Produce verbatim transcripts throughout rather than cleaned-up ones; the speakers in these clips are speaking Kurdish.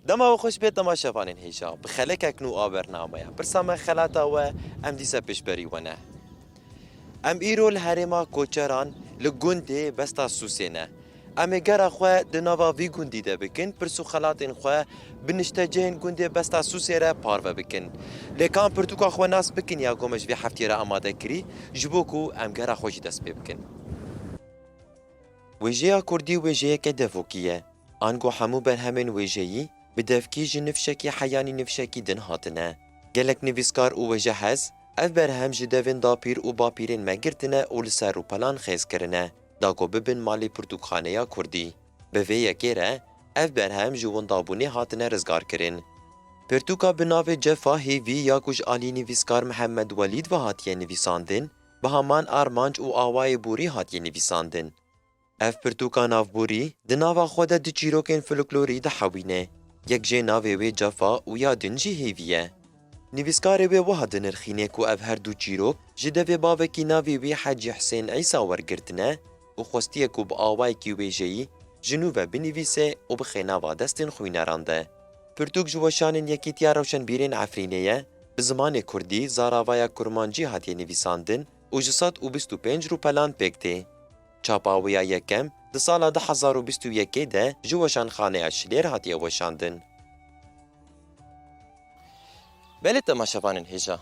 Dema we xweş bê temaşevanên hêja. Bi xelekek nû a bernameya Pirsa Me Xelata We, em dîsa pêşberî we ne. Em îro li herêma Koçeran li gundê Besta Sûsê ne. Em ê gera xwe di nava vî gundî de bikin, pirs û xelatên xwe bi niştecihên gundê Besta Sûsê re parve bikin. Lê ka em pirtûka xwe nas bikin ya ku me ji vê heftiyê re amade kirî, ji bo ku em gera xwe jî dest pê bikin. Wêjeya kurdî wêjeyeke devokî ye. Ango hemû berhemên wêjeyî bi devkî ji nifşekî heyanî nifşekî din hatine. Gelek nivîskar û wêjehez ev berhem ji devên dapîr û bapîrên me girtine û li ser rûpelan xêz kirine, da ku bibin malê pirtûkxaneya kurdî. Bi vê yekê re ev berhem ji windabûnê hatine rizgarkirin. Pirtûka bi navê Cefa Hêvî ya ku ji alî nivîskar Mihemed Welîd ve hatiye nivîsandin, bi heman armanc û awayê borî hatiye nivîsandin. Ev pirtûka navborî di nava xwe de du çîrokên folklorî dihewîne, yek jê navê wê Cefa û ya din jî Hêvî ye. Nivîskarê wê wiha dinirxîne ku ev her du çîrok ji devê bavekî navê wî Hecî Hisên Îsa wergirtine û xwestiye ku bi awayekî wêjeyî ji nû ve binivîse û bixe nava destên xwîneran de. Pirtûk ji weşanên Yekîtiya Rewşenbîrên Efrînê ye, bi zimanê kurdî Zaravaya Kurmancî hatiye nivîsandin û ji sed û bîst û pênc rûpelan pêk tê. Çapa wê ya yekem di sala du hezar û bîst û yekê de ji Weşanxaneya Şilêr hatiye weşandin. Belê temaşevanên hêja,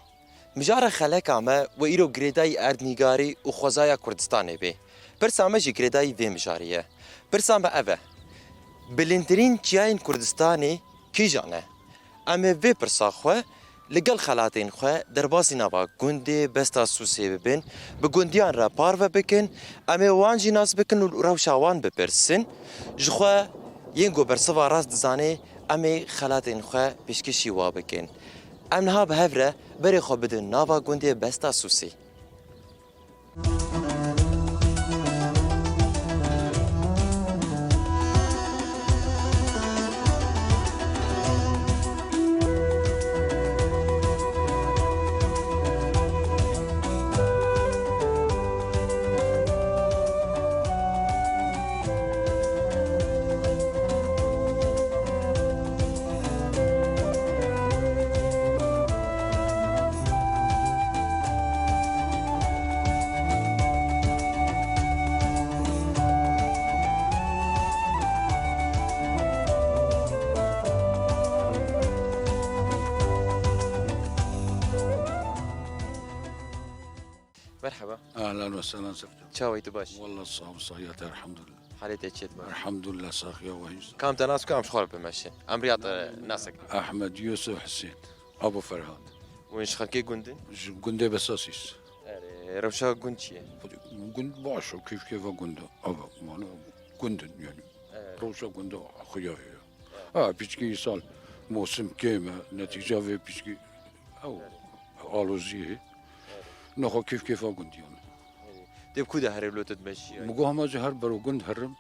mijara xeleka me we îro girêdayî erdnîgarî û xwezaya Kurdistanê bê. Pirsa me jî girêdayî vê mijarê ye. Pirsa me ev e, bilindtirîn çiyayên Kurdistanê kîjan e? Em ê vê pirsa xwe li gel xelatên xwe derbasî nava gundê Besta Sûsê bibin, bi gundiyan re parve bikin, em ê wan jî nas bikin û rewşa wan bipirsin. Ji xwe yên ku bersiva rast dizanê, em ê xelatên xwe pêşkêşî wa bikin. Em niha bi hev re berê xwe bidin nava gundê Besta Sûsê. Merhaba. Ahlan ve sehlan Sefte. Çawa yî, tu baş? Wallah sağ ol, sahiya te, elhamdülillah. Halê te çêt baş? Elhamdülillah, saxiya we hîn. Kam te nas ku em ji xwe re bimeşin? Em riya te nasek. Ahmed Yusuf Hüseyin, Abu Ferhat. Hûn ji xelkê gund in? Ji gundê Besasîs. Erê, rewşa gund çi ye? Gund baş o, keyf keyfa gund o. Ava, mane gund in yani. Evet. Rewşa gund o, xuya ye. Ha, piçkî îsal mosim kêm e, netîca vê piçkî ew alozî ye. Nexwe keyf keyfa gundiyan. Tê bi ku de herê lo tu dimeşî? Min got hema ji her bero gund herim.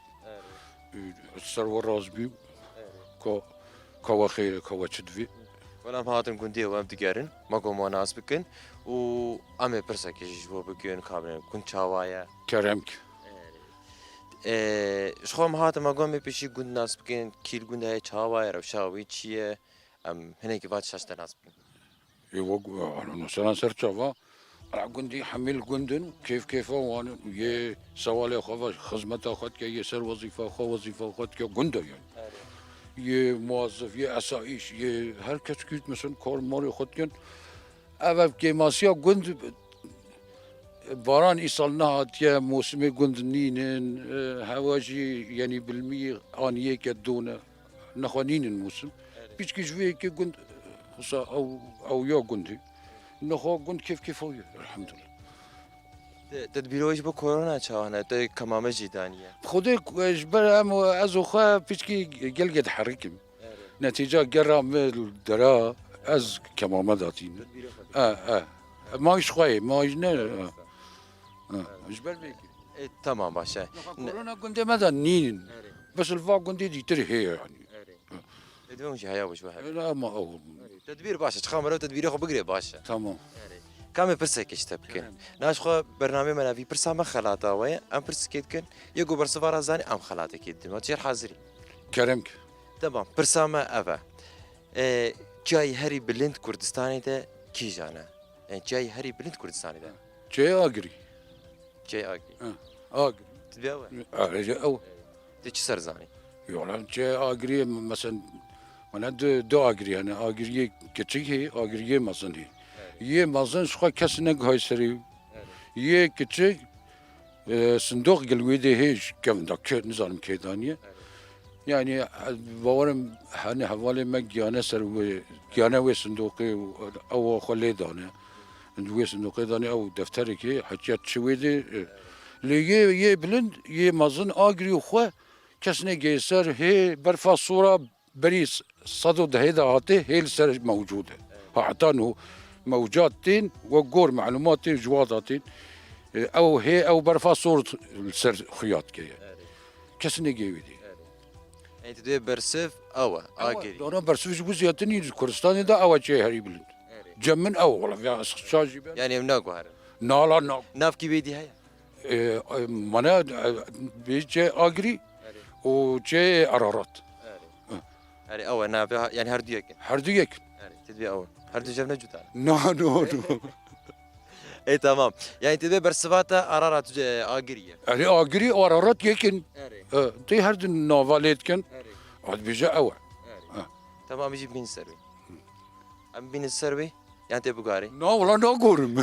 Ser we rast bî. Ka, ka we xêr e, ka we çi divê. Wela em hatin gundê we em digerin, me got me nas bikin û em ê pirsekê jî ji bo bikin, ka bine gund çawa ye? Kerem ki. Ee, ji xwe em hatin me got em ê pêşî gund nas bikin, kî li gund heye, çawa ye, rewşa wî çi ye? Em hinekî va tişta ji te nas bikin. Ê, wek, e, mesela ser çava, e, gundî hemî li gund in, kêf kêfa wan in, yê sewalê xwe ve xizmeta xwe dike, yê ser wezîfa xwe, wezîfa xwe dike, gund e yani. Erê. Yê muwazif, yê esayîş, yê her kes kî, mesela kar marê xwe dikin. Ev, ev kêmasiya gund, baran îsal nehatiye, mosimê gund nînin, e, hewa jî, yanî bilmî aniyê ke done. Nexwe nînin mosim. Erê. Piçkî ji vê yekê gund, wisa ew, ew ya gundî. Nexwe gund kêf kêfa wî ye, elhamdulillah. Te, tedbîra wî ji bo korona çawa ne? Te kemame jî daniye? Xwedê, e, ji ber em, ez û xwe piçkî gelgê diherikim. Erê. Netîca gera me dera, ez kemame datîne. Tedbîra xwe. E, e. Ma ji xwe ye, ma ji ne, e. E, ji ber vê yekê. E, tamam, baş e. Nexwe korona gundê me de nînin. Erê. Bes li va gundê dîtir heye yani. Erê. Ê, divê hûn jî heya wî ji we hebe. Ela, ama ew. Erê, tedbîr baş e. Çiqa meriv tedbîrê xwe bigire baş e. Tamam. Erê. Ka em ê pirsekê ji te bikin. Kerem. Niha ji xwe bernameyê me navî Pirsa Me Xelata We ye. Em pirsekê dikin. Yê ku bersiva re zanî em xelatekê didin. We çêr hazirî. Kerem ki. Tamam. Pirsa me ev e. E, çiyayê herî bilind Kurdistanê de kîjan e? E, çiyayê herî bilind Kurdistanê de. Çiyayê Agirî. Çiyayê Agirî. Ha, Agirî. Tu dibê ew e? Ayrıca ew. Tu çi ser zanî? Yola çiyayê Agirî, mesela, mana du, du Agirî, yani Agiriyê kiçik hê, Agiriyê mezin hê. Yê mezin ji xwe kes negihayî serê. Yê kiçik, e, sindoq gel wê dê hê ji kevin da kê, nizanim kê daniye. Yani, e, bawerim, hani hevalê me giyane ser wê, giyane wê sindoqê û ew xwe lê dane. Di wê sindoqê dane ew defterekê hetiye çi wê dê, e, lê yê, yê bilind, yê mezin Agirî xwe kes negihê ser hê berfa sora berî s-, sed û dehê de hatê hê li ser mewcûd e. Ha, heta niho mewcat tên, we gor melûmatê ji wa datên, e, ew hê ew berfa sor li ser xuya dike ye. Kes negê wî dê. Ê, tu dê bersiv ew e, Agirî. Dana bersiv ji bo zêdetir nîn, ji Kurdistanê de ew e çê herî bilind. Cem min ew, wala ya ez ça jî ben. Yani em naguherin. Nala na. Navkî wê dî heye? E, e, mana, e, bê çê Agirî û çê Ararat. Erê. Hı. Erê, ew e, navê ha-, yani her du yek in. Her du yek. Erê, tu dibê ew e. Her du cem ne cuda ne? Na, no, no. Ê, tamam. Yani tu dibê bersiva te Ararat, e, Agirî ye. Erê, Agirî û Ararat yek in. Erê. E, tê her du nava lê dikin. Erê. Ad bêje ew e. Erê. Ha. Tamam, em jî bînin ser wê. Em bînin ser wê. Yan tê bigarê? Na, wala nagorim.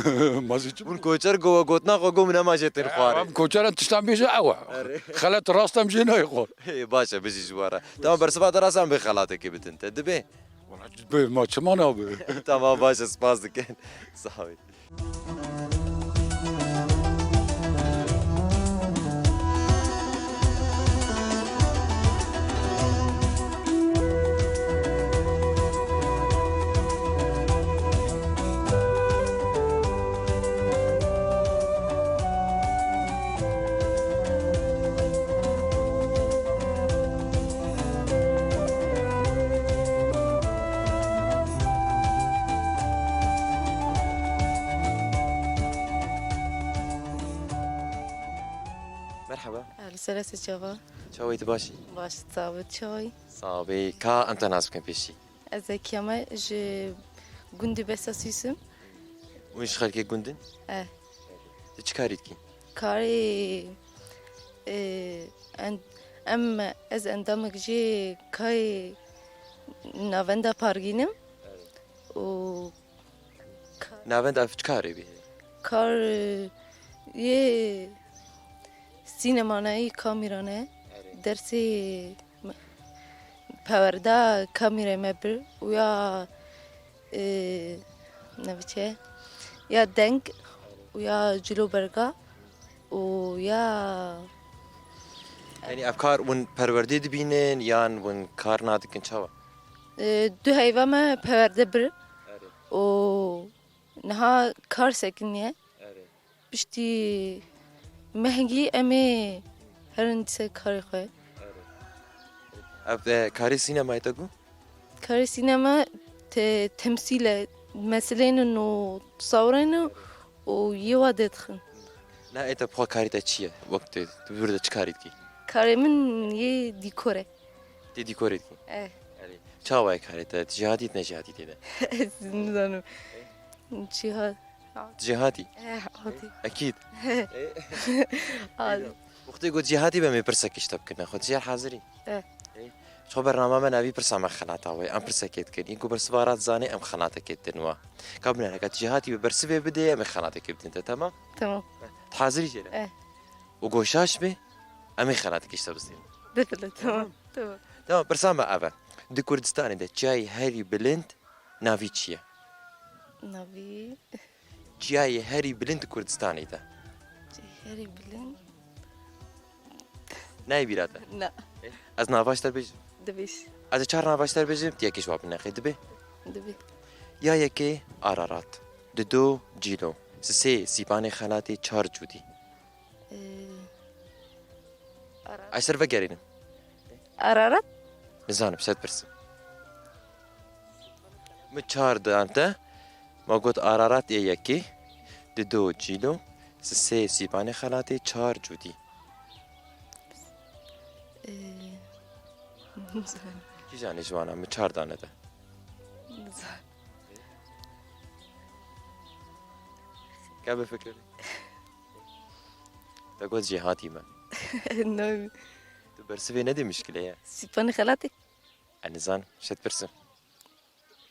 Ma zî çi Hûn bî? Koçer go-, gotina xwe go min ema jê tên xwarê. Em koçeran tiştan bêje ew e. Erê. Xelet rast em jê nayê xwar. Ê, baş e, bijî ji we re. Tamam, bersiva te rast em bê xelatekê bidin te. Dibê? Wala, dibê, ma çima nabe? Tamam, baş e, spas dikin. Sağ ol. Merhaba. Li ser se çava? Çawê tu baş î? Baş, sağ ol, çawê? Sağ ol. Ka em te nas bikin pêşî? Ez Zekiye me ji gundî Besa Sûsim. Hûn ji xelkê gund in? Eh. Tu çi karî dikî? Karê, e, en-, em, ez endamek jê kayê navenda Pargîn im û ka- Navenda ev çi karê bî? Kar, e, yê sînemanayî kamîrane. Erê. Dersê me-, pewerda kamîrê me bir û ya, e, ne biçe, ya deng û ya cilo berga û ya Yani ev kar hûn perwerdê dibînin yan hûn kar nadikin çawa? E, du heyva me perwerde bir Erê. Û niha kar sekiniye. Erê. Piştî mehgî em ê herin ser karê xwe. Ev, e, karê sînemayê te ku? Karê sînema te-, temsîl e, meseleyên û sawrên û yê wa derxin. Na, ê te bi xwe karê te çi ye? Wek tu, tu bi vir de çi karî dikî? Karê min yê dîkor e. Tê dîkorê dikî? Eh. Erê. Çawa ye karê te? Tu jêhatî, tu ne jêhatî tê de? Ez nizanim. Çi ha-, Tu jêhatî? Eh, hatî. Ekîd. Eh. Hatî. Wextê got jêhatî be, em ê pirsekê ji te bikin. Xwe tu jê hazirî? Eh. Ê, ji xwe bernama me navî pirsa me xelata we. Em pirsekê dikin. Ên ku bersiva rast zanê, em xelatekê didin wa. Ka binêre, ka tu jêhatî be bersivê bidê, em ê xelatekê bidin te, temam? Tamam. Tu hazirî jê re? Eh. Û goşaş be, em ê xelatekê ji te bistînin. Bifile, tamam. Tamam. Tamam, pirsa me ev e. Di Kurdistanê de çiyayê herî bilind navî çi ye? Navî? Çiyayê herî bilind di Kurdistanê de. Çiyayê herî bilind? Nayê bîra te? Na. Ez nava ji te bêjim? Dibêj. Ez ê çar nava ji te bêjim, tu yekê ji wan binêrî, dibê? Dibê. Ya yekê Ararat, dido Cîlo, sisê Sîpanê Xelatê, çar Cûdî. Ee, Ararat. Ez ser vegerînim. Ararat? Nizanim, ser pirsim. Min çar dan te. Ma got Ararat ê yekê, dido Cîlo, sisê Sîpanê Xelatê, çar Cûdî. Ee, nizanim. Kîjan e ji wana? Min çar dane te. Ka bifikirî. Te got jêhatî me. No. Tu bersivê nedî mişkile ye. Sîpanê xelatê. Ez nizanim, şet pirsim.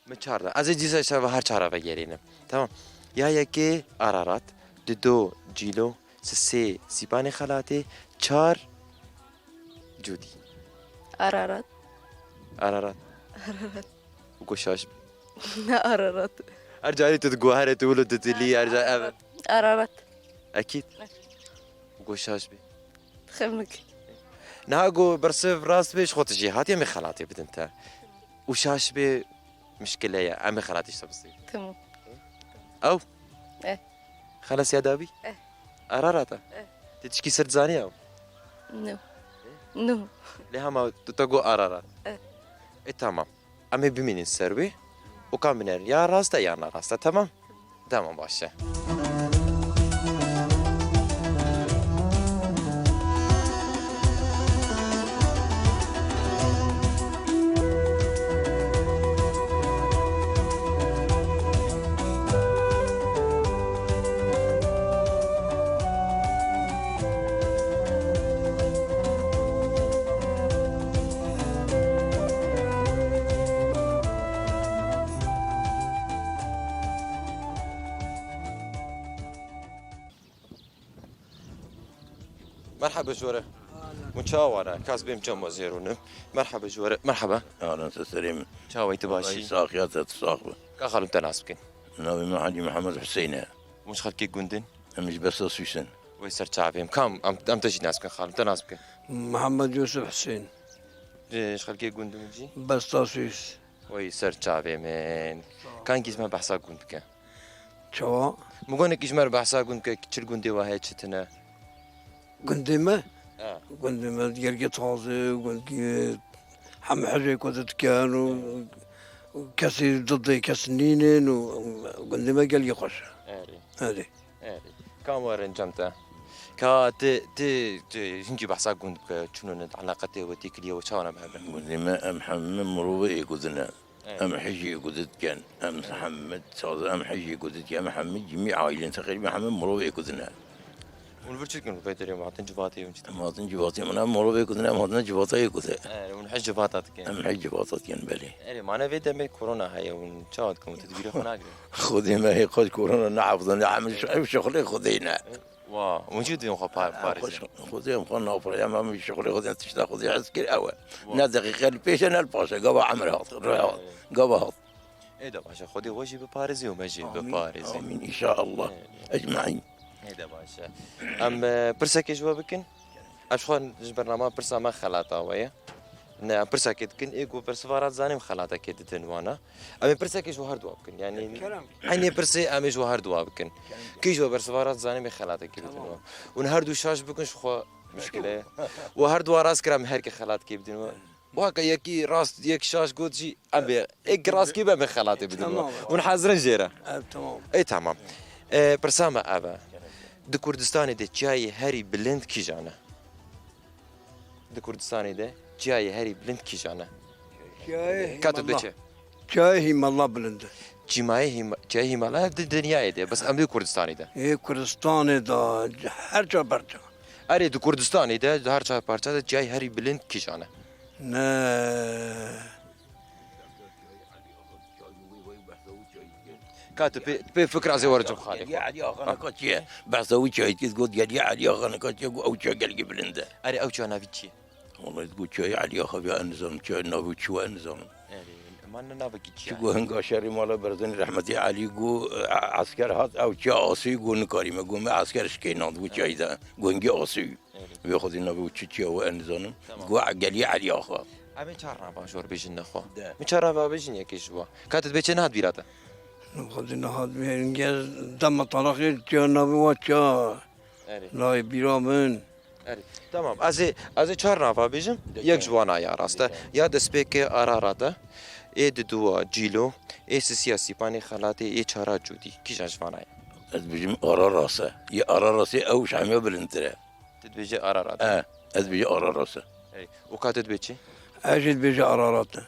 Min çar da. Ez ê dîsa şeva her çara vegerînim. Tamam. Ya yekê Ararat, dido Cîlo, sisê Sîpanê Xelatê, çar Cûdî. Ararat. Ararat. Ararat. Û ku şaş bî. Ne Ararat. Her carî tu diguherî, tu wilo tu dilî, her ca ev. Ararat. Ekîd. Û ku şaş bî. Xemik. Niha ku bersiv rast bê, ji xwe tu jêhatî, em ê xelatê bidin te. Û şaş bê, mişkile ye. Em ê xelatî ji te bistînin. Tamam. Ew? Eh. Xelasiya dawî? Eh. Ararat e? Eh. Tu tişkî ser dizanî ew? No. No. Lê hema tu te got Ararat. Eh. E, tamam. Em ê bimînin ser wê û ka binerin ya rast e ya ne rast e, tamam? Tamam, baş e. Merhaba ji we re. Hûn çawa ne? Kas bêm cem wezêr hûn im. Merhaba ji we re. Merhaba. Ahlan, te serê min. Çawa yî, tu baş î? Saxiya te, tu sax be. Ka xalim te nas bikin. Navê min Hacî Mihemed Huseyîn e. Hûn ji xelkê gund in? Em ji Besta Sûs in. Wey ser çavê min. Kam em, em te jî nas bikin, xalim te nas bikin. Mihemed Yusuf Huseyîn. Ji, ji xelkê gund in jî? Besta Sûs. Wey ser çavê min. Sağ ol. Ka hinkî ji me behsa gund bike. Çawa? Min got hinkî ji me re behsa gund bike, çi li gundê we heye, çi tune? Gundê me? Ha. Gundê me gelgê taze, gundê hemû hicê ku dikin û kesî didê kes nînin û gundê me gelgê xweş e. Erê. Erê. Erê. Ka werin cem te. Ka ti, ti, ti hinkî behsa gund bike, çûnûne eleqetê we, têkiliyê we çawa ne bi hev re? Gundê me em hemû mirovê êk din e. Evet. Em hijî êk dikin. Em hemû taze, em hijî êk dikin. Em hemû cimî aîlên teqrîben hemû mirovê êk din e. Hûn vir çi dikin? Vê derê em hatin civatê hûn çi dikin? Em hatin civatê min, em mirovê êk din e, em hatine civata êk de. Evet, hûn hij civata dikin. Em hij civata dikin, belê. Erê, mane vê demê korona heye, hûn çawa dikin? Hûn tedbîrê xwe nagirin? Xwedê me hê qet korona nehefize, ne em ev şixulê Xwedê ne. Wa, hûn jî dibên xwe pa-, parêzin. Xwedê em xwe naparêzin, em şixulê Xwedê, tişta Xwedê hez kir ew e. Wa. Ne deqîqe li pêş e, ne li paş e. Gava emir hat, ruh hat. Gava hat. Ê de baş e, Xwedê we jî biparêzê û me jî biparêzê. Amîn, amîn, înşaallah. Ê. Ecmaîn. Ê de baş e. Em, e, pirsekê ji we bikin. Em ji xwe ji bernama pirsa me xelata we ye. Ne, em pirsekê dikin, ê ku bersiva re dizanîm xelatekê didin wana. Em ê pirsekê ji we her dua bikin. Yanî, kerem. Eynê pirsê em ê ji we her dua bikin. Kerem. Kî ji we bersiva re dizanîm ê xelatekê bidin we. Tamam. Hûn her du şaş bikin ji xwe mişkile ye. We her dua rast kir em her kê xelatekê bidin we. Waka yekî rast, yek şaş got jî, em ê, ê ki rast kî be, em ê xelatê bidin. Tamam. Hûn hazir in jê re? Ev tamam. Ê, tamam. Ê, pirsa me ev e. Di Kurdistanê de çiyayê herî bilind kîjan e? Di Kurdistanê de çiyayê herî bilind kîjan e? Çiyayê Ka tu Hîmala. Diçe? Çiyayê Hîmala bilind e. Çimayê Hîma-, çiyayê Hîmala ev di dinyayê de, bes em di Kurdistanê de. Ê Kurdistanê de her ça berca. Erê, di Kurdistanê de, di her çar parça de çiyayê herî bilind kîjan e? Ne. Ka tu pê, tu pê fikra zê were cem xalê xwe. Gelî Elî Axa nika çi ye? Behsa wî çayî dikir, got Gelî Elî Axa nika çi ye? Got ew çiya gelkî bilind e. Erê, ew çiya navî çi ye? Wallahî, got çiyayê Elî Axa ya, ez nizanim çiya navî çi ye, ez nizanim. Erê, man ne navekî çi ye? Çi got hinga şerê mala Berzenî rehmetî Elî got, e, esker hat, ew çiya asî got nikarîme. Got me esker şikênand, got çiyayî de, got hingî asî. Erê. Vê xwedî navê û çi çiya we, ez nizanim. Tamam. Got Gelî Elî Axa. Em ê çar nava ji we re bêjin nexwe. De. Min çar nava bêjin yekê ji we. Ka tu dibê çi nehat bîra te? Xwedî nehat bîra. Gel dema talaxê çiya navê we çiya. Erê. Nayê bîra min. Erê. Tamam. Ez ê, ez ê çar nava bêjim. De. Yek ji wana ya rast e. De. Ya destpêkê Ararat e. Ê diduwa Cîlo. Ê sisiya Sîpanê Xelatê. Ê çara Cûdî. Kîjan ji vana ye? Ez dibêjim Ararat e. Yê Araratê ew ji hemiya bilindtir e. Tu dibêjî Ararat. E, ez dibêjim Ararat e. Ey, û ka tu dibê çi? Ez jî dibêjim Ararat e.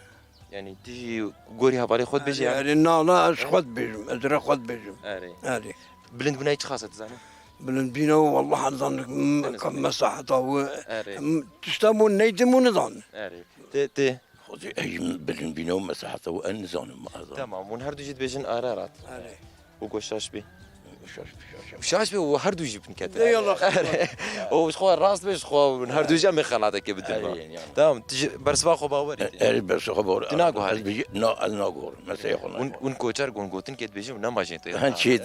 Yanî tu jî gorî hevalê xwe dibêjî, yanî? Erê, na, na, ez xwe dibêjim, ez re xwe dibêjim. Erê. Erê. Bilindbûna wî çiqas e, tu zanî? Bilindbîna wî, wallah, ez zanim, m-, Nizam. Mesaheta wî, Erê. m-, tişta bû, neydim û nizanim. Erê. Tê, tê. Xwezî ez jî bilindbîna wî, mesaheta wî, ez nizanim, ez zanim. Tamam, hûn her du jî dibêjin Ararat. Erê. Û ku şaş bî. Şaş bî, şaş bî. Şaş bî û her du jî binketin. Ey Allah. Û ji xwe rast bê, ji xwe hûn her du jî em ê xelatekê bidin. Erê, yanî. Tamam, tu ji bersiva xwe bawer î. Erê, bersiva xwe bawer. Tu naguherî. Ez bijî-, na, ez naguherim. Meseyê xwe naguherim. Hûn, hûn koçer gon gotin kê dibêjin û nema jê tê. Hen çêt.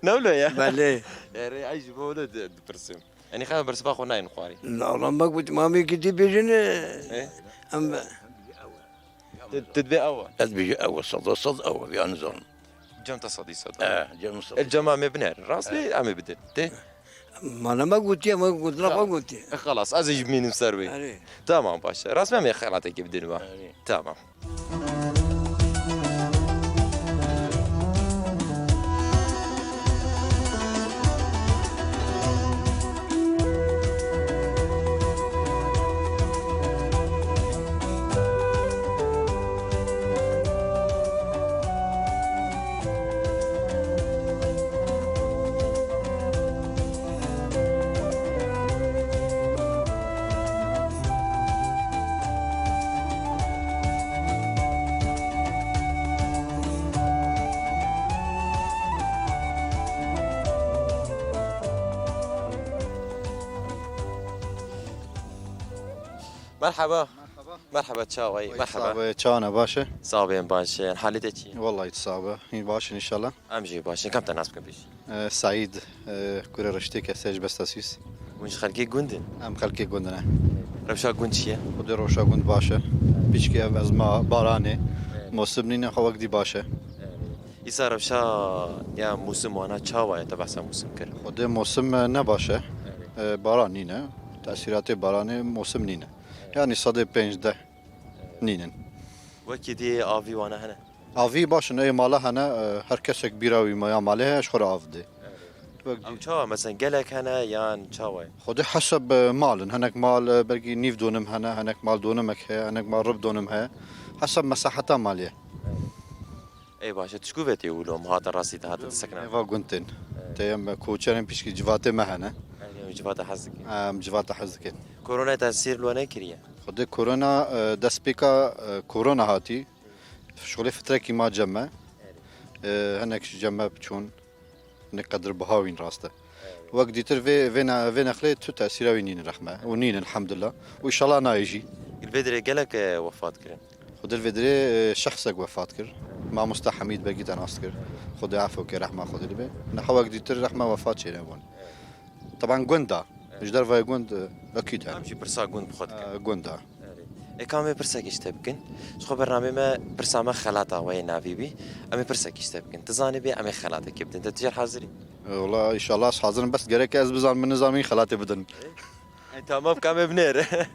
Ne wilo ye? Belê. Erê, ay ji bo wilo di-, dipirsim. Yanî xewa bersiva xwe nayên xwarî. La, la, me got, mamê gidî bêjin, e, Eh? em Tu, tu dibê ew e. Ez dibêjim ew e, sed e sed ew e, ya nizanim. Cem te sedî sed. E, cem sed. E, cem em ê binerin. Rast bê, em ê bidin. Tê? Ma ne me gotiye, me gotina xwe gotiye. E, xelas, ez ê jî bimînim ser wê. Erê. Tamam, baş e. Rast bê em ê xelatekê bidin we. Erê. Tamam. Merhaba. Merhaba. Merhaba, çawa yî? Merhaba. Sabe, çawa ne, baş e? Sabe, baş e. Halê te çi ye? Wallahî tu sabe. Hîn baş in înşallah. Em jî baş in. Kam te nas bikin pêşî? E, Seîd, e, kurê Reştê, kesê ji Bestasîs. Hûn ji xelkê gund in? Em xelkê gund in, e. Rewşa gund çi ye? Xwedê rewşa gund baş e. Pişkî ev ezma baranê. Evet. Mosim nîne, xwe wek dî baş e. Evet. Îsa rewşa ya mosim wana çawa ye, te behsa mosim kir? Xwedê mosim, e, ne baş e. Evet. E, baran nîne. Tesîratê baranê mosim nîne. Evet. Yanî sedê pêncdeh nînin. Wekî dî avî wana hene? Avî baş in, ê mala hene, e, her kesek bîra wî ma ya malê heye, ji xwe re av dê. Evet. Wek Ew çawa, mesela gelek hene yan çawa ye? Xwedê heseb, e, mal in. Hinek mal, e, belkî nîv donim hene, hinek mal donimek heye, hinek mal rib donim heye. Heseb mesaheta malê ye. Ey baş e, tu ji ku ve tê wilo, em hatin rastî te hatin disekine? Nêva gund tên. Evet. Tê em koçerên pişkî civatê me hene. Ey, em civata hez dikin. Em civata hez dikin. Korona tesîr li we nekiriye? Xwedê korona, e, destpêka, e, korona hatî. Şixulê fitrekî ma cem me. E, hinek ji cem me biçûn. Ne qedir biha wîn rast e. Wek dîtir vê, vê ne-, vê nexlê tu tesîra wî nînin rehme. Û nînin elhamdulillah. Û înşallah nayê jî. Li vê dirê gelek, e, wefat kirin? Xwedê li vê dirê, e, şexsek wefat kir. Mamosta Hemîd belkî te nas kir. Xwedê efo ke rehma Xwedê li bê. Niha wek dîtir rehme wefat çênebûn. Teban gund da. Evet. Ji dervayê gund, e, ekîd hene. Em jî pirsa gund bi xwe dikin. E, gund da. Erê. Ê ka em ê pirsekî ji te bikin. Ji xwe bernameyê me pirsa me xelata we yê navî bî. Em ê pirsekî ji te bikin. Tu zanî bê em ê xelatekê bidin. Te tu jêr hazir î? E, wela, înşallah ez hazir im. Bes gerek ez bizanim, min nizanim xelatê bidin. E, tamam, ka em ê binêre.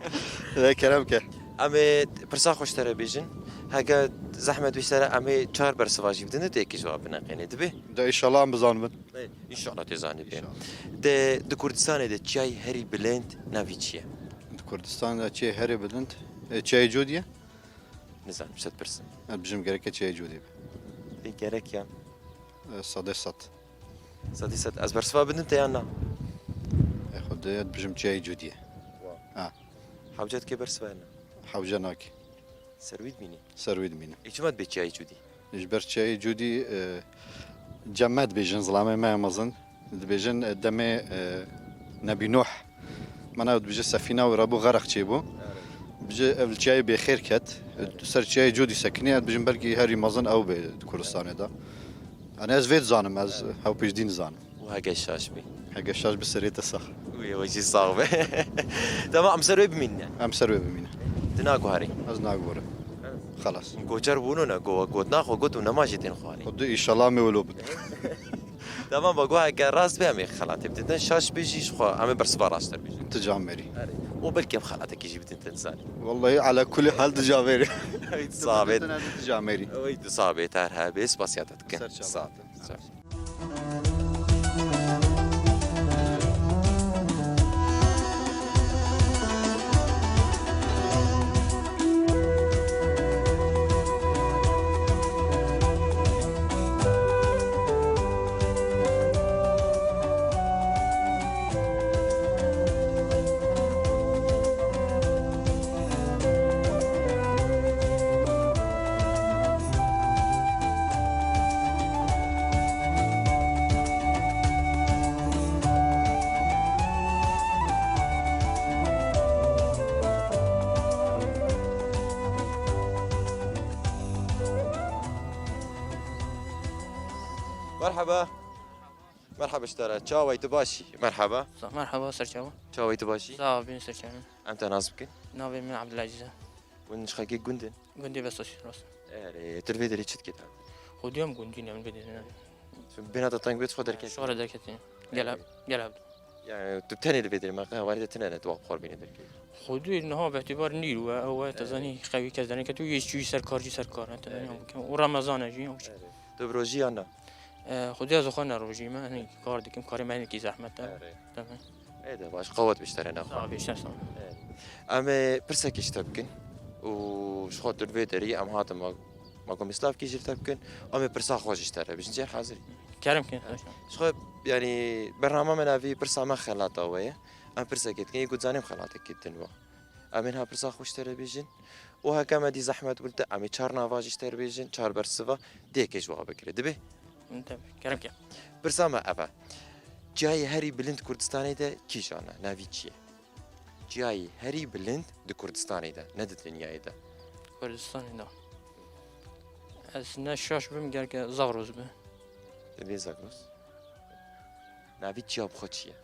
E, kerem ke. Em ê pirsa xwe ji te re bêjin. Heke zehmet wî sere em ê çar bersiva jî bidin, tu yekî ji wan bineqênî. Dibê? De înşallah em bizanibin. Ê, înşallah tê zanî bê. Înşallah. De, di Kurdistanê de çiyayê herî bilind navî çi ye? Di Kurdistanê de çiyayê herî bilind, e, çiyayê Cûdî ye. Nizanim, ji te dipirsim. Ez bijim gereke çiyayê Cûdî be. Ê, gerek ya. E, sedê sed. Sedê sed. Ez bersiva bidim te yan na? E, Xwedê ez bijim çiyayê Cûdî ye. Wa. Ha. Hewce dike bersiva yan na? Hewce nake. Ser wî dimînî? Ser wî dimînim. Ê çima dibê çiyayê Cûdî? Ji ber çiyayê Cûdî, e, cem me dibêjin, zilamê me mezin. Dibêjin, e, demê, e, Nebî Nuh. Mena dibêje sefîna wî re bû, xereq çêbû. Dibêje ev li çiyayê bêxêr ket. E, ser çiyayê Cûdî sekinî, ez dibêjim belkî herî mezin ew bê di Kurdistanê de. Yanî ez vê dizanim, ez hew pêş dî nizanim. Û heke şaş bî. Heke şaş bi serê te sax. Wê, wê jî sax be. Tamam, em ser wê bimînin. Em ser wê bimînin. Tu naguherî? Ez naguherim. Xelas. Koçer bûn û ne go-, gotina xwe got û nema jî tên xwarî. Xwedê înşallah em ê wilo bidin. Tamam, ba go heke rast be em ê xelatê bidin. Te şaş bê jî ji xwe, em ê bersiva raştir bêjin. Tu camêrî. Erê. Û belkî em xelatekî jî bidin te nizanî. Wallahî ala kulî hal tu camêrî. Ey, tu sabit. Tu camêrî. Ey, tu sabit her hebê, spasiya te dikin. Ser çava. Sabit. Merhaba. Merhaba ji te re. Çawa yî, tu baş î? Merhaba. Sa-, merhaba, ser çawa? Çawa yî, tu baş î? Sağ ol, bin ser çawa. Em te nas bikin. Navê min Abdulaziz e. Hûn ji xelkê gund in? Gundê Besoş, rast. Erê, tu li vê derê çi dikî? Xwedî em gundî ne, min vê derê ne. Tu bêhna te teng bê, tu xwe derketî? Şoxre derketî. Gel Erê. Gel abi. Yani tu tenê li vê derê me, qe hewarê te tune ne, tu xwe bîne derketî? Xwedî niha behtibar nîr we, ew we, te Erê. Zanî xewî kes derneketu, yê çûyî ser kar, jî ser kar, te zanî Erê. Ew bikin. Û Remezan e jî, ew çi? Erê. Tu bi rojî yan na? E, Xwedî ez xwe ne rojî me, hani kar dikim, karê me hinekî zehmet e. Erê. Tabii. Ê de baş, qewet biştere nexwe. Sağ ol, bişter sağ ol. Ê. Em ê pirsekê ji te bikin û ji xwe tu li vê derî em hatin ma-, ma ku mislav kî ji te bikin, em ê pirsa xwe ji te re bijin. Cêr hazir. Kerem kin. Ji xwe, yani, bernama me navî pirsa me xelata we ye. Em pirsekê dikin, yê ku zanîm xelatekê din we. Em ê niha pirsa xwe ji te re bijin. Û heke me dî zehmet û te, em ê çar nava jî ji te re bêjin, çar bersiva, dê yekê ji wa bigire. Dibe? Tabii, kerem ke. Pirsa me ev e. Çiyayê herî bilind Kurdistanê de kîjan e? Navî çi ye? Çiyayê herî bilind di Kurdistanê de, ne di dinyayê de. Kurdistanê de. Ez ne şaş bim, gerke Zagros be. Divê Zagros. Navî çiya bi xwe çi ye?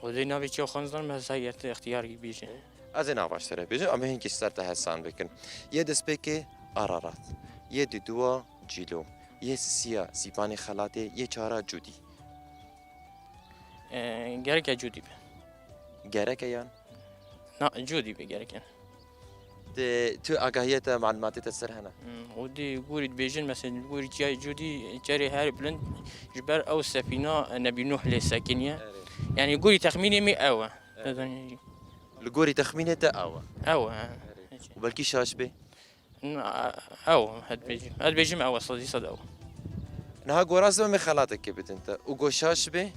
Xwedê navê çiya xwe nizanim, ez her yerde ixtiyar bêjin. Ez ê nava ji te re bêjim, em ê hinkî ji ser te hesan bikin. Yê destpêkê Ararat. Yê dudûa Cîlo. Yê sisiya Sîpanê Xelatê. Yê çara Cûdî. Ee, gereke Cûdî be. Gereke yan? Na, Cûdî be gereke. Di, tu agahiye te, malumatê te ser hene? Hmm, û di gorî dibêjin, mesela, di gorî çiyayê Cûdî, çerê her bilind, ji ber ew sefîna Nebî Nuh lê sekiniye. Erê. Yani, gorî texmînê min ew e. Erê. Li gorî texmînê te ew e? Ew e. Erê. Û belkî şaş bê? Na, ew, ez dibêjim. Ez dibêjim ew e, sedî sed ew. Niha goraz em ê xelatekê bidin te. Û go şaş bê,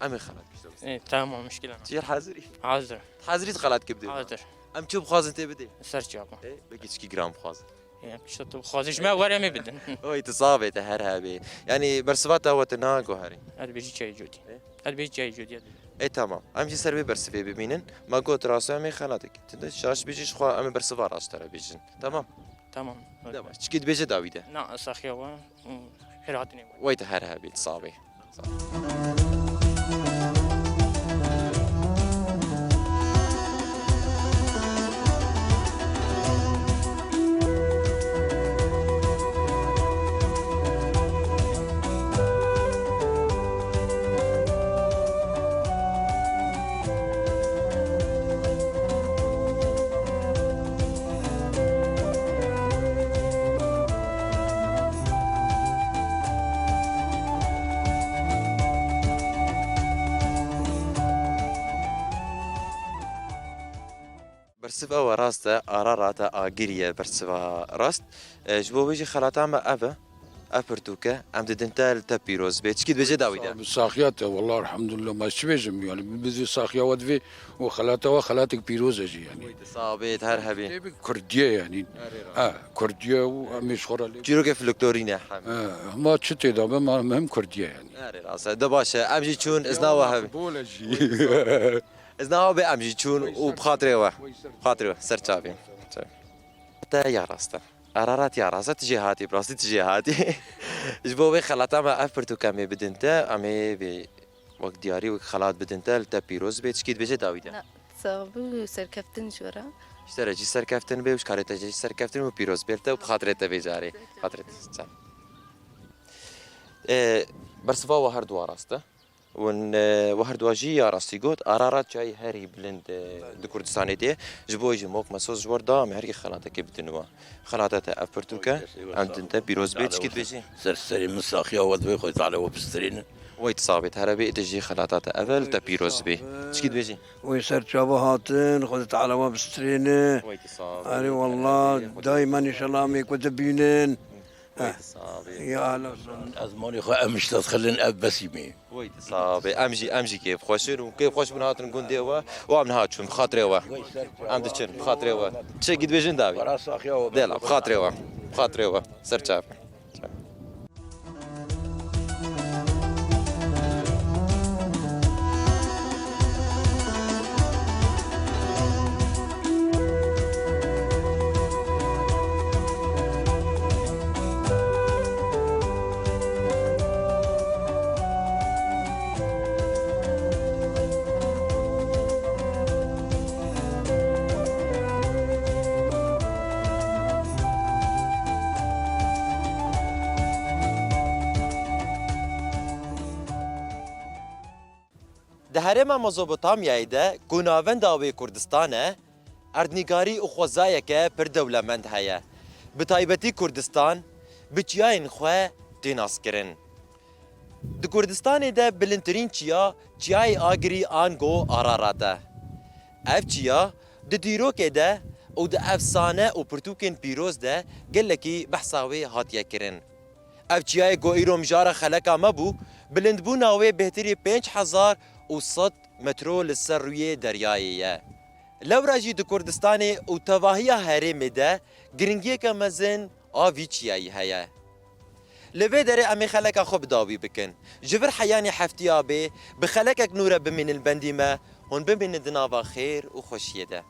em ê xelat bişte. E, tamam, muşkile ne. Çi hazirî? Hazir. Hazirî xelat kê bidin? Hazir. Em çi bixwazin tê bidê? Ser çapa. E, belkî çikî giran bixwazin. E, işte tu bixwazî ji me were me bidin. Oy, tu sax bê, te her hebê. Yani bersiva te we tu na guherî. Ez dibêjî çayê Cûdî. E? Ez dibêjî çayê Cûdî. E, tamam. Em jî ser vê bersivê bimînin. Me got rasto em ê xelatekê. Tu de şaş bijî, ji xwe em ê bersiva rast te re bijin. Tamam. Tamam. De baş. Çikî dibêje dawî de. Na, saxiya we. Xêr hatinê we. Wey te her hebî, tu sax bê. Bersiv ew e, rast e, Ararat e, Agirî ye bersiva rast. E, ji bo wê jî xelata me ev e. Ev pirtûk e, em didin te, li te pîroz bê. Çikî dibêje dawî de? Saxiya te, wallah, elhamdulillah, ma çi bêjim, yani, bi, bi saxiya we divê û xelata we xelatek pîroz e jî, yani. Wê te sax bê, her hebî. Tê bi Kurdiye, yani. Erê, rast. Ha, Kurdiye û em ê ji xwe re lê. Çîrokê folklorî ne, hemî. Ha, ma çi tê de be, ma em hem Kurdiye, yani. Erê, rast e. De baş e, em jî çûn, izna we hebî. Bol e jî. Ez niha bê em jî çûn û bi xatirê we. Bi xatirê we, ser çavê. Te ya rast e. Ararat ya rast e, tu jê hatî, bi rastî tu jê hatî. Ji bo wê xelata me ev pirtûk em ê bidin te, em ê vê wek diyarî, wek xelat bidin te, li te pîroz bê, çikî dibêje dawî de. Na, sax bû, serkeftin ji we re. Ji te re jî serkeftin bê û ji karê te jî serkeftin û pîroz bê li te û bi xatirê te vê carê. Xatirê te. E, bersiva we her du rast e. Û, e, we her du jî ya rastî got, Ararat çiyayê herî bilind, e, di Kurdistanê de ye. Ji bo wê jî mok me soz ji we re da, em ê herkê xelatekê bidin we. Xelata te ev pirtûk e, em din te pîroz bê, çikî dibêjî? Ser serê min saxiya we divê, Xwedê Teala we bistirîne. Wey tu sax bê, tu here bê, êdî jî xelata te ev e, li te pîroz bê. Çikî dibêjî? Wey ser çava hatin, Xwedê Teala we bistirîne. Wey tu sax bê. Erê wallah, daymen înşallah em ê ku dibînin. Wey tu sax bê. Ya Allah. Ez malê xwe em ji te dixilin, ev besî me. Wey tu sax bê. Em jî, em jî kêfxweş in û kêfxweş bûn hatin gundê we û em niha çûn bi xatirê we. Em diçin bi xatirê we. Çi dibêjin dawî? Wera saxiya we. Dela, bi xatirê we. Bi xatirê we. Ser çav. Herêma Mezopotamyayê de ku navenda wê Kurdistan e, erdnîgarî û xwezayeke pir dewlemend heye. Bi taybetî Kurdistan bi çiyayên xwe tê naskirin. Di Kurdistanê de bilindtirîn çiya, çiyayê Agirî ango Ararat e. Ev çiya di dîrokê de û di efsane û pirtûkên pîroz de gelekî behsa wê hatiye kirin. Ev çiyayê ku îro mijara xeleka me bû, bilindbûna wê bêhtirî pênc hezar û sed metro li ser rûyê deryayê ye. Lewra jî di Kurdistanê û tevahiya herêmê de giringiyeke mezin a vî çiyayî heye. Li vê derê em ê xeleka xwe bi dawî bikin. Ji vir heyanî heftiya bê, bi xelekek nû re bimînin li bendî me, hûn bimînin di nava xêr û xweşiyê de.